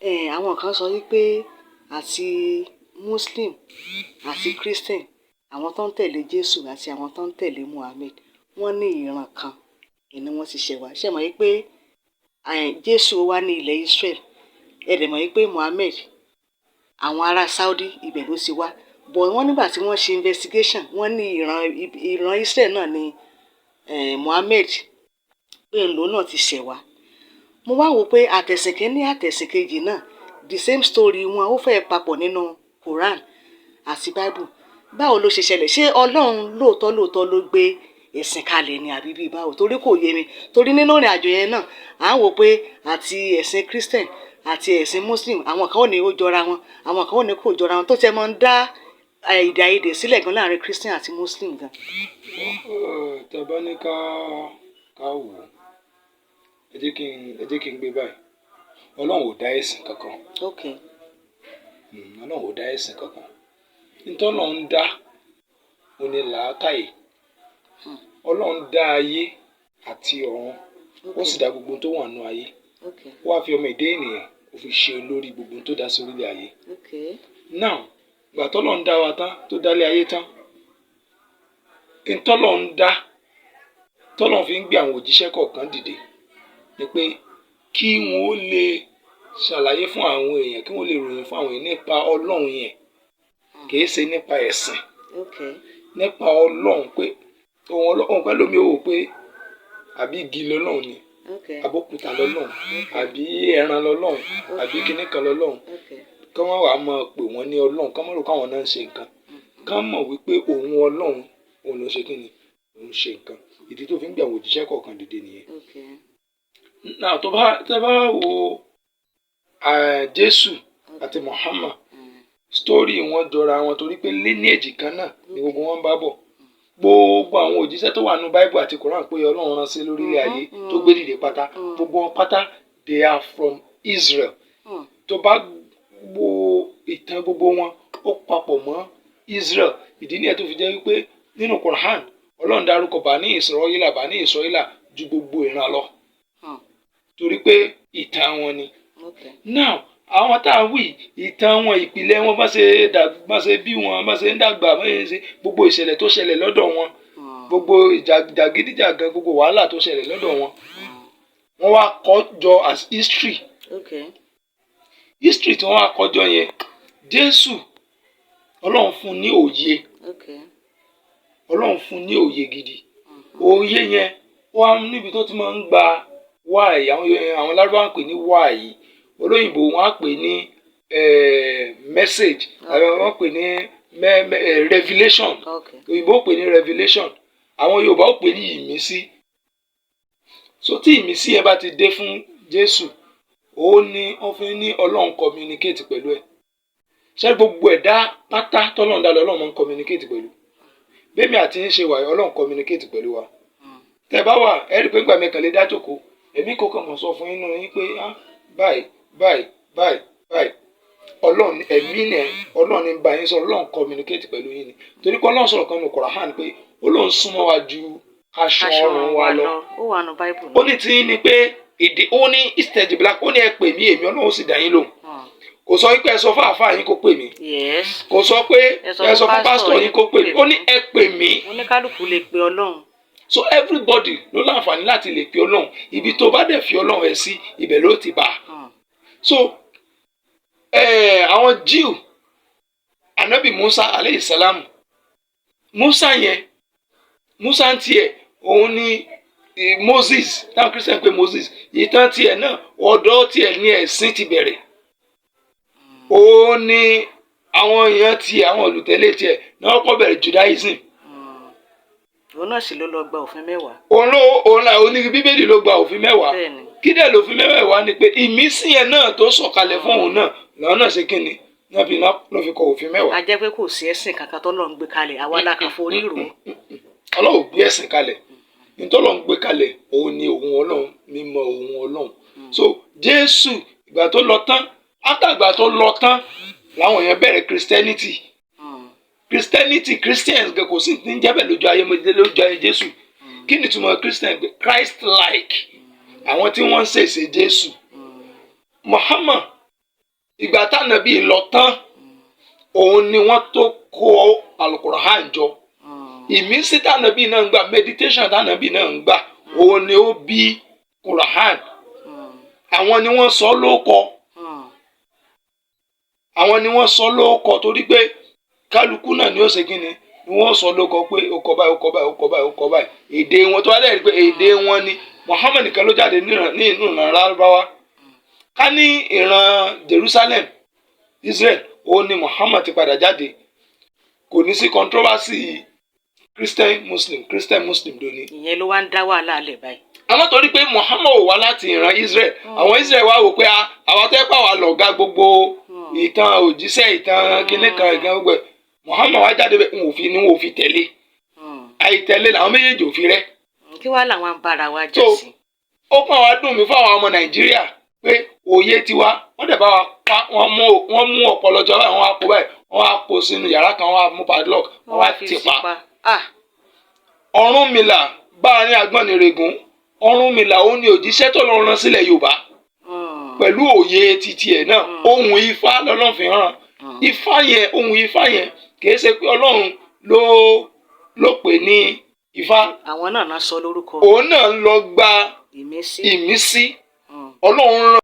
Àwọn kan sọ wípé àti Muslim àti Christian, àwọn tó ń tẹ̀lé Jésù àti àwọn tó ń tẹ̀lé Muhammad, wọ́n ní ìran kan ni wọ́n ti ṣẹ̀ wá. Ṣé ẹ mọ̀ wípé Jésù wá ní ilẹ̀ Israel? Ẹ dẹ̀ mọ̀ wípé Muhammad, àwọn ará Saudi, ibẹ̀ ló ti wá. But wọ́n nígbà tí wọ́n ṣe investigation, wọ́n ní ìran Israel náà ni Muhammad, pé ńlò náà ti ṣẹ̀ wá. Mo wá wò pé àtẹ̀sìn kìíní, àtẹ̀sìn kejì náà, the same story wọn ó fẹ́ papọ̀ nínú Quran àti Bible. Báwo ló ṣe ṣẹlẹ̀? Ṣé Ọlọ́run lóòótọ́ lóòótọ́ ló gbé ẹ̀sìn kalẹ̀ ni, àbí bíi báwo? Torí kò yé mi, torí nínú ìrìn àjò yẹn náà, à ń wò pé àti ẹ̀sìn Christian àti ẹ̀sìn Muslim, àwọn kan ò ní ó jọra wọn, àwọn kan ò ní kò jọra wọn, tó tẹ́ mọ́ ń dá èdè àìyedè sílẹ̀ gan láàrin Christian àti Muslim gan. Tá a bá ní ká wò ó, ẹ jẹ́ kí n gbé báyìí. Ọlọ́run ò dá ẹ̀sìn kankan. Ọlọ́run ò dá ẹ̀sìn kankan. Ntọ́lọ́run dá ó ní làákàyè. Ọlọ́run dá ayé àti ọ̀run, ó sì dá gbogbo ohun tó wà nínú ayé. Ó wá fi ọmọ ẹ̀dá ènìyàn, ó fi ṣe olórí gbogbo ohun tó dá sí orílẹ̀ ayé. Now, ìgbà tọ́lọ́run dá wa tán, tó dálé ayé tán, ntọ́lọ́run dá, tọ́lọ́run fi ń gbé àwọn òjíṣẹ́ kọ̀ọ̀kan dìde ni pé kí wọ́n ó lè ṣàlàyé fún àwọn èèyàn, kí wọ́n lè ròyìn fún àwọn èèyàn nípa Ọlọ́run yẹn. Kìí ṣe nípa ẹ̀sìn, nípa Ọlọ́run, pé òun Ọlọ́run pẹ̀lú mi ò wò pé àbí igi lọ́lọ́run ni, àbókúta lọ́lọ́run, àbí ẹran lọ́lọ́run, àbí kinní kan lọ́lọ́run, kí wọ́n wàá máa pè wọ́n ní Ọlọ́run, kí wọ́n rò káwọn náà ń ṣe nǹkan, kí wọ́n mọ̀ wípé òun Ọlọ́run, òun ló ń ṣe kíni, òun ṣe nǹkan. Ìdí tó fi ń gbé àwọn òjíṣẹ́ kọ̀ọ̀kan dìde nìyẹn. Now, tó bá wo Jésù àti Muhammad, story wọn jọra wọn torí pé lineage kan náà ni gbogbo wọn ń bá bọ̀. Gbogbo àwọn òjíṣẹ́ tó wà nínú Bible àti Quran pé Ọlọ́run rán sí lórílẹ̀ ayé tó gbé dìde pátá, gbogbo wọn pátá, they are from Israel. Tó bá wo ìtàn gbogbo wọn, ó papọ̀ mọ́ Israel. Ìdí nìyẹn tó fi jẹ́ wípé nínú Quran, Ọlọ́run dárúkọ Bani Israẹla, Bani Israẹla ju gbogbo ìran lọ, torí pé ìtàn wọn ni. Now, àwọn tá a wí ìtàn wọn, ìpìlẹ̀ wọn, bá ṣe bí wọn, bá ṣe ń dàgbà, bá ṣe gbogbo ìṣẹ̀lẹ̀ tó ṣẹlẹ̀ lọ́dọ̀ wọn, gbogbo jàgídíjàgan, gbogbo wàhálà tó ṣẹlẹ̀ lọ́dọ̀ wọn, wọ́n wá kọ jọ as history. History tí wọ́n wá kọ jọ yẹn, Jésù, Ọlọ́run fún ní òye. Ọlọ́run fún ní òye gidi. Òye yẹn wá níbi tó ti máa ń gba wáyé. Àwọn Lárúbáwá ń pè ní wáyé, olóyìnbó wọn á pè ní message, àwọn wọn pè ní revelation. Òyìnbó pè ní revelation, àwọn Yorùbá ó pè ní ìmísí. So tí ìmísí yẹn bá ti dé fún Jésù, ó ní wọ́n fi ní Ọlọ́run communicate pẹ̀lú ẹ̀. Ṣé gbogbo ẹ̀dá pátá tọ́lọ́run dá lọ, Ọlọ́run máa ń communicate pẹ̀lú. Bẹ́ẹ̀mi àti ń ṣe wà, Ọlọ́run communicate pẹ̀lú wa. Tẹ́ bá wà, ẹ rí i pé ńgbà mi kàn lè dá jókòó, èmi kò kàn mọ̀ sọ fún inú yín pé, ah, báyìí báyìí báyìí báyìí. Ọlọ́run ẹ̀mí ni, Ọlọ́run ní bá yín sọ̀rọ̀. Ọlọ́run communicate pẹ̀lú yín ni, torí pé Ọlọ́run sọ̀rọ̀ kan nínú Quran pé ó lóun súnmọ́ wa ju aṣọ ọrùn wa lọ. Ó wà nínú Bible. Ó ní tí ní pé èdè, ó ní istajib lakum, ó ní ẹ pè mí, èmi Ọlọ́run sì dá yín lóhùn. Kò sọ wípé ẹ sọ fún àáfàá yín kó pè mí. Kò sọ pé ẹ sọ fún pásítọ̀ yín kó pè mí. Ó ní ẹ pè mí. Oníkálukú lè pe Ọlọ́run. So everybody ló láǹfààní láti lè pe Ọlọ́run. Ibi tó bá dẹ̀ fi Ọlọ́run ẹ sí, ibẹ̀ ló ti bá a. So àwọn Jew, Anabi Musa aleyhi salam, Musa yẹn, Musa ń tiẹ̀, òun ni Moses táwọn Christian pè Moses. Ìtàn tiẹ̀ náà, ọ̀dọ̀ tiẹ̀ ní ẹ̀sìn ti bẹ̀rẹ̀. Òun ni àwọn èèyàn tiẹ̀, àwọn olùtẹ̀lé tiẹ̀ náà kọ́ bẹ̀rẹ̀ Judaism. Òun náà sì ló lọ gba òfin 10. Òun ló, òun là oní Bíbélì ló gba òfin 10. Kí dẹ̀ lòfin 10 ni pé ìmísí yẹn náà tó sọ̀kalẹ̀ fún òun náà làwọn náà ṣe kíni náà fi náà ló fi kọ òfin 10. A jẹ́ pé kò sí ẹ̀sìn kankan tó lọ́n gbé kalẹ̀, àwa la kàn forí rò ó. Ọlọ́run gbé ẹ̀sìn kalẹ̀. Nítorí gbé kalẹ̀, òun ni òun Ọlọ́run, mímọ́ òun Ọlọ́run. So Jésù, ìgbà tó lọ tán, after ìgbà tó lọ tán làwọn èèyàn bẹ̀rẹ̀ Christianity. Christianity, Christians kò sí ní jẹ́bẹ̀ lójú ayé, lójú ayé Jésù. Kí ni ìtumọ̀ Christian? Christ like, àwọn tí wọ́n ń ṣèṣe Jésù. Muhammad Ìgbà tánàbí lọ tán, òun ni wọ́n tó kó Alukorahan jọ. Ìmísí tánàbí náà ń gbà, meditation tánàbí náà ń gbà, òun ni ó bí Quran. Àwọn ni wọ́n sọ lóko. Àwọn ni wọ́n sọ lóko torí pé kálukú náà ni ó ṣe kíni ni wọ́n sọ lóko pé ó kọ báyìí, ó kọ báyìí, ó kọ báyìí, ó kọ báyìí. Èdè wọn tó wá lẹ́rìí pé èdè wọn ni Muhammad nìkan ló jáde ní inú ìran Lárúbáwá. Ká ní ìran Jerusalem, Israel, òun ni Muhammad ti padà jáde, kò ní sí controversy Christian Muslim, Christian Muslim lónìí. Ìyẹn ló wá ń dá wàhálà lẹ̀ báyìí. Àmọ́ torí pé Muhammad ò wá láti ìran Israel, àwọn Israel wá wò pé àwa tẹ́ pà wá lọ̀gá gbogbo ìtàn òjíṣẹ́, ìtàn kinní kan, ìtàn gbogbo ẹ̀, Muhammad wá jáde bẹ́ẹ̀, n ò fi ni wọn ò fi tẹ̀lé. Àìtẹ̀lé làwọn méjèèjì ò fi rẹ́. Kí wàá làwọn ń bára wa jà sí? Ó kàn wá dùn mí fún àwọn ọmọ Nàìjíríà pé òye tiwa, wọ́n dẹ̀ bá wa pa, wọ́n mú ọpọlọ jọ báyìí, wọ́n wá kó báyìí, wọ́n wá kó sínú yàrá kan, wọ́n wá mú padlock, wọ́n wá fi tì sí pa. Pa. Ah. Ọ̀rúnmìlà bá a ní agbọ́nirègún. Ọ̀rúnmìlà, ó ní òjíṣẹ́ tó lọ rán sílẹ̀ Yorùbá pẹ̀lú òye titi ẹ̀ náà. Ohun Ifá lọ́lọ́run fi hàn. Ifá yẹn, ohun Ifá yẹn, kìí ṣe pé Ọlọ́run ló pè ní Ifá. Àwọn náà náà sọ lórúkọ. Òun náà ń lọ gba ìmísí. Ìmísí. Ọlọ́run rán.